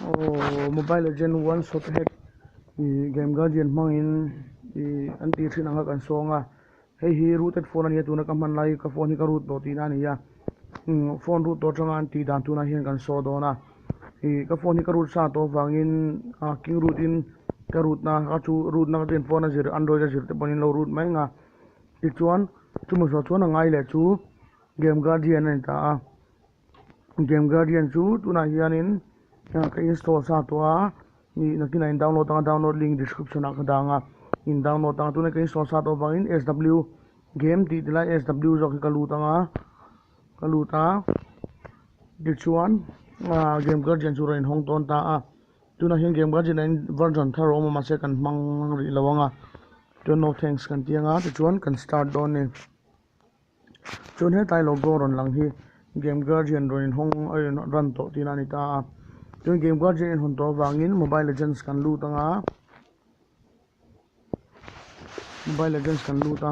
Aw mobile legend one shot hack ih game guardian hmangin ih an tih thin ang a kan sawng a hei hi rooted phone a nia tuna ka hman lai ka phone hi ka root tawh tihna a ni a umm phone root tawh atanga an tih dan tunah hian kan saw dawn a ih ka phone hi ka root sa tawh avangin ah king root in ka root na a chu root na ka chuan phone a zir android a zir te pawhin an lo root mai ang a tichuan chumi zawh chuan a ngai leh chu game guardian a ni ta a. Game Guardian chu tunah hianin ka install sa tawh a ih nakinah in download anga download link description ah ka dang a in download anga tunah ka install sa tawh avangin sw game tih ti lai sw zawk hi ka lut anga ka lut a tichuan ah Game Guardian chu rawn inhawng tawn ta a tunah hian Game Guardian ah hian version thar a awm a mahse kan hmang rih lo anga chuan no thanks kan ti anga tichuan kan start dawn a ni. Chuan hetlai logo rawn lang hi Game Guardian rawn inhawng a rawn run tawh tihna a ni ta a. Chuan Game Guardian a inhawn tawh avangin Mobile Legends kan lut ang a, Mobile Legends kan lut a.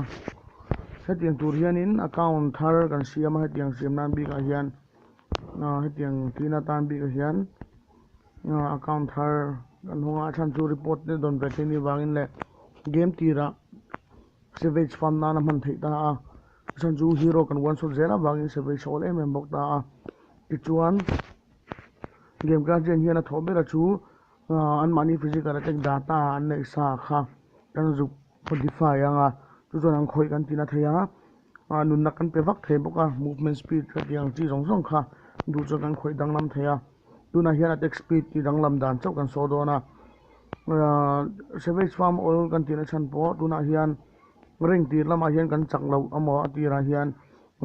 Hetiang tur hianin account thar kan siam a, hetiang siam nan bikah hian ah hetiang tihna atan bikah hian ah account thar kan hawng a, a chhan chu report te dawn ve theih ni vangin leh game tirah. Savage farm nana hman theih ta a, a chhan chu hero kan one shot zel avangin savage a awl em em bawk ta a. Tichuan game guardian hian a thawh ber a chu anmahni physical attack data an neih sa kha kan zuk modify ang a, chu chuan an khawih kan ti na thei a, nunna kan pe vak thei bawk a, movement speed hetiang chi zawng zawng kha duh chuan kan khawih danglam thei a. Tunah hian attack speed tih danglam dan chauh kan saw dawn a. Savage farm awl kan tihna chhan pawh tunah hian ring tir lamah hian kan chak loh amaw a tirah hian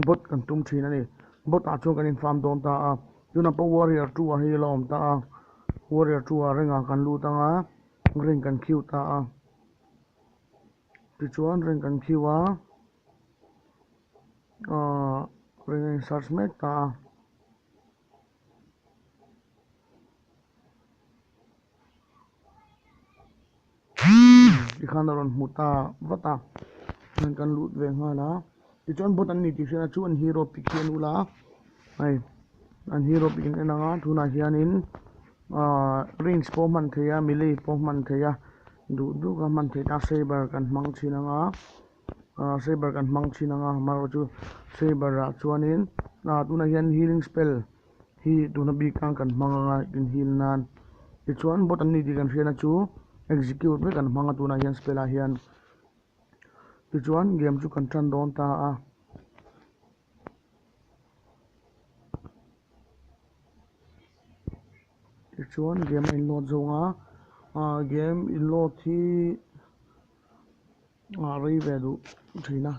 bot kan tum thin a ni. Bot ah chuan kan in farm dawn ta a, tunah pawh warrior two ah hi a la awm ta a, warrior two ah ring ah kan lut ang a, ring kan khiu ta a, tichuan ring kan khiu a, ahh ring a in search mek ta a. Tikhan a rawn hmu ta vat a hian kan lut ve nghal a tichuan bot an ni tih hriat a chu an hero pic hi an ul a hei an hero pic an en ang a tunah hianin ahh range pawh a hman theih a melee pawh a hman theih a duh duh kha hman theih ta saber kan hmang thin ang a. Ahh saber kan hmang thin ang a amaherawh chu saber ah chuanin ah tunah hian healing spell hi tuna bik ang kan hmang ang a in heal nan tichuan bot an ni tih kan hriatna chu execute vek an hmang a tunah hian spell ah hian tichuan game chu kan tan dawn ta a. Tichuan game a in load zawng a ah game in load hi. Nghah rei ve duh thin a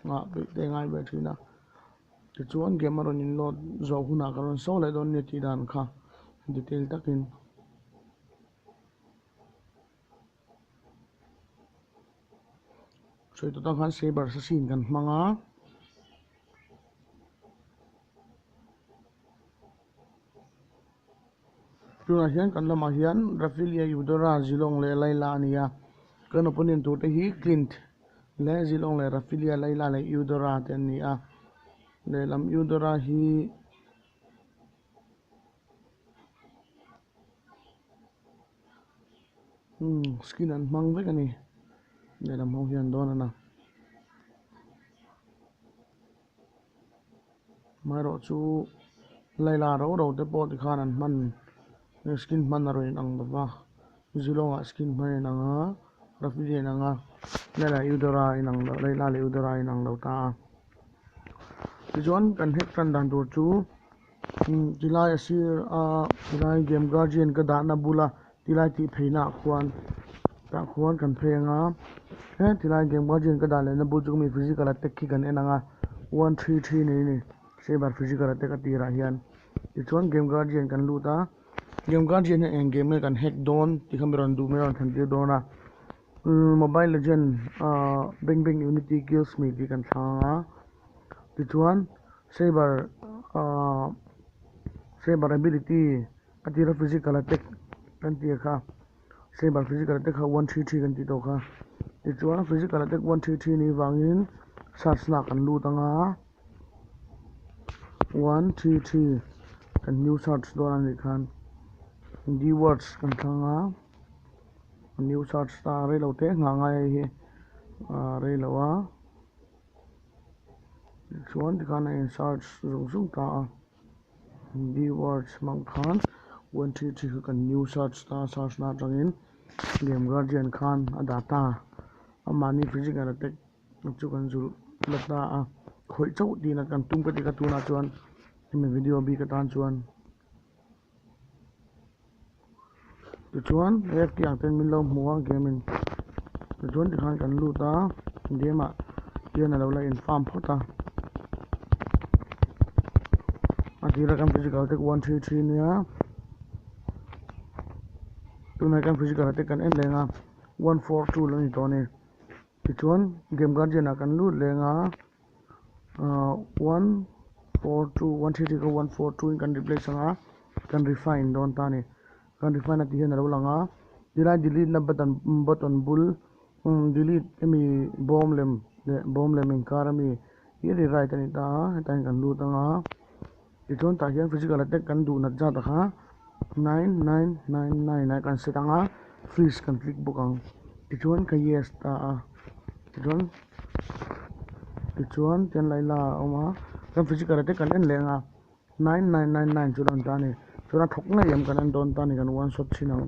nghah peih te ngai ve thin a tichuan game a rawn in load zawh hunah ka rawn sawi leh dawn nia tih dan kha detail takin. Sawi tawh tak khan saber assassin kan hmang a. Tunah hian kan lamah hian Rafilia, Eudora, Zilong leh Layla a ni a. Kan opponent tur te hi Clint leh Zilong leh Rafilia, Layla leh Eudora te an ni a. Lehlam Eudora hi umm skin an hmang vek a ni. Lehlam ho hian dawn a na. Amaherawh chu Laila ro ro te pawh tikhan an hman skin hman a rawn inang lo va, Zilong ah skin hman a inang a, Rafidi a inang a, Laila Eudora a inang lo, Laila leh Eudora a inang lo ta a. Tichuan kan hack tan dan tur chu tilai a sir a tilai game guardian ka dahna bula tilai tih pheina ah khuan tah khuan kan phei ang a he tilai game guardian ka dah lehna bul chu mi physical attack khi kan en ang a 133 nei a ni saber physical attack a tirah hian tichuan game guardian kan lut a game guardian hian eng game nge kan hack dawn tih kha mi rawn duh mi rawn thlan tir dawn a mobile legend ah bang bang unity kills me tih kan thlang ang a tichuan saber ah saber ability. A tira physical attack kan tih kha saber physical attack kha 133 kan tih tawh kha tichuan physical attack 133 nih vangin search lah kan lut ang a 133 kan new search dawn a nih khan. Dwords kan thlang a new search ta a reilo te nghah ngai hei hi a reilo a tichuan tikhan a in search zung zung ta a dwords hmang khan 133 kha kan new search ta a search na atangin game guardian khan a data amahni physical attack chu kan zulh la ta a khawih chauh tihna kan tum ka ti kha tunah chuan hemi video bik atan chuan. Tichuan AFK ang ten min lo hmu a game in tichuan tikhan kan lut a game ah hian a lo la in farm phawt a a tir a kan physical te 133 nia tunah hian physical te kan en leng a 142 lo ni tawh a ni tichuan game guardian ah kan lut leng a. 1 4 2 1 3 3 kha 1 4 2 in kan replace ang a kan refine dawn ta a ni kan refine a tih hian a lo lang a tilai delete na button button bul delete hemi bawm lem leh bawm lem inkar ami hi rewrite a ni ta a hetah hian kan lut ang a tichuan tah hian physical attack kan duh nat zat ah kha 9 9 9 9 ah kan set ang a freeze kan click bawk ang tichuan ka yes ta a tichuan tichuan tian Laila a awm a kan physical attack kan en leh ang a 9 9 9 9 chu a rawn ta a ni chuan a thawk ngei em kan en dawn ta a ni kan one shot chhin ang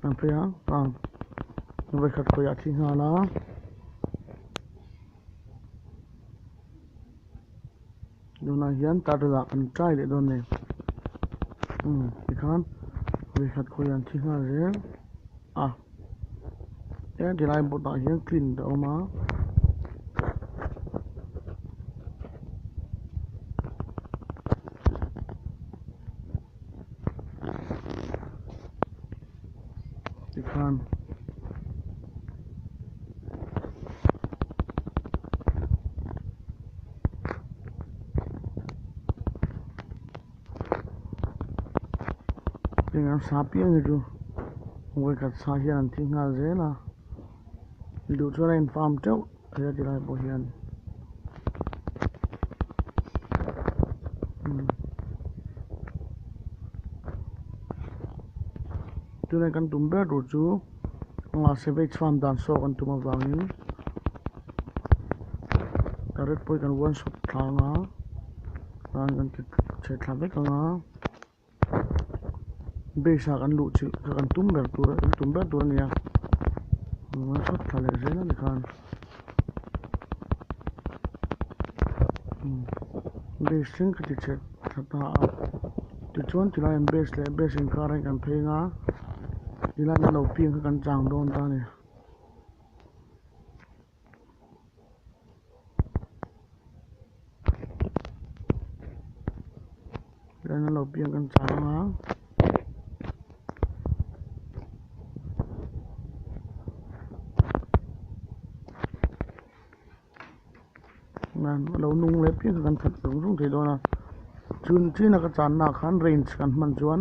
kan phei a vawikhat khawiah a thi nghal a. Tunah hian turtle ah kan try leh dawn a ni umm tikhan vawikhat khawiah an thi nghal zel a he tilai board ah hian clean te a awm a. Tikhan heng an sa piang hi chu vawikhat sa hian an thi nghal zel a duh chuan a in farm teuh thei a tilai pawh hian. Tunah kan tum ber tur chu savage farm dan saw kan tum avangin turret pawh hi kan one shot thla ang a chuan kan ti chhe thla vek ang a base ah kan luh chilh kha kan tum ber tur kan tum ber tur a ni a one shot thla leh zel a ni khan base thleng ka ti chhe thla ta a tichuan tilai an base leh base inkar ah hian kan pheng a tilai an lo piang kha kan chang dawn ta a ni. Tilai an lo piang kan chang a. Lo nung leh piang kha kan that zung zung thei dawn a chun chin a ka channa ah khan range kan hman chuan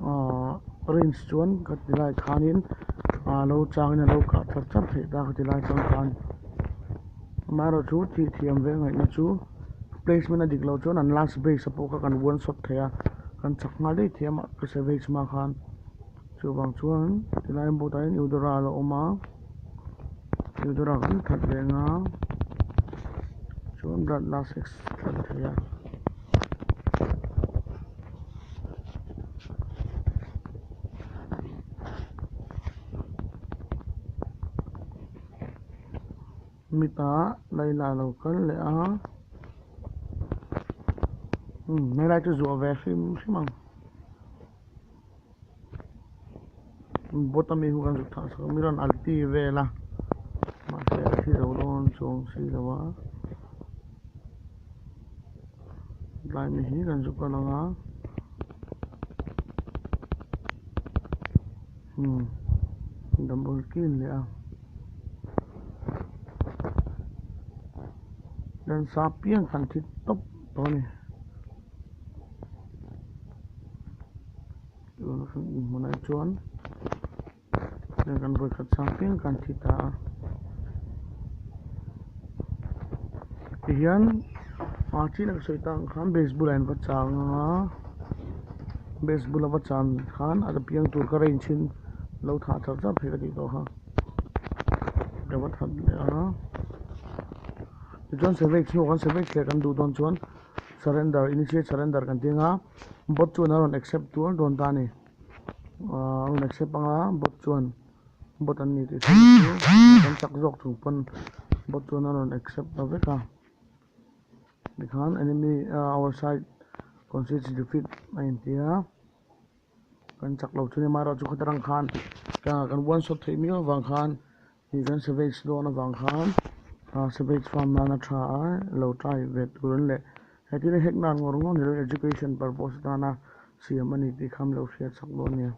ahh range chuan ka ti lai khanin ah lo changin a lo kah char char theih ta ka ti lai chuan khan amaherawhchu thih thiam ve ngaihna chu placement a dik loh chuan an last base ah pawh kha kan one shot thei a kan chak nghal daih thei a mah ka savage hma khan chuvang chuan tilai boot ah hian eudora a lo awm a. Eudora kan that reng a chuan blood last x that thei a. Mita Laila a lo kal leh a umm helai chu zuah ve hrim hrim ang. Bot ami hu kan zuk thah chho mi rawn alti vel a mahse a thi zo dawn chuang si lo a tlai mi hi kan zuk a lang a umm double kill leh a dansa piang khan thi tawp tawh a ni. Tuna kan inhmunah chuan heng kan vawikhat sang piang kan thi ta a tihian a chin a ka sawi tak ang khan base bulah in va chang ang a. Base bula va chan khan a piang tur ka range in lo thah char char theih ka tih tawh kha. Ka va that leh a. Tichuan savage hnuah khan savage leh kan duh dawn chuan surrender, initiate surrender kan ti anga bot chuan a rawn accept tual dawn ta a ni. Ahh a rawn accept anga bot chuan bot an ni tih hriat chu kan chak zawk chung pawn bot chuan a rawn accept ta vek a. Tikhan enemy our side concedes defeat a inti a, kan chak lo chu ni amaherawhchu khawta rang khan kan one shot theih miau avang khan ih kan savage dawn avang khan savage farm nana tha a lo try ve tur an leh hetin a hack nan ngawr ngawr ni lo education purpose atana siam a ni tih kha an lo hriat chak dawn a nia.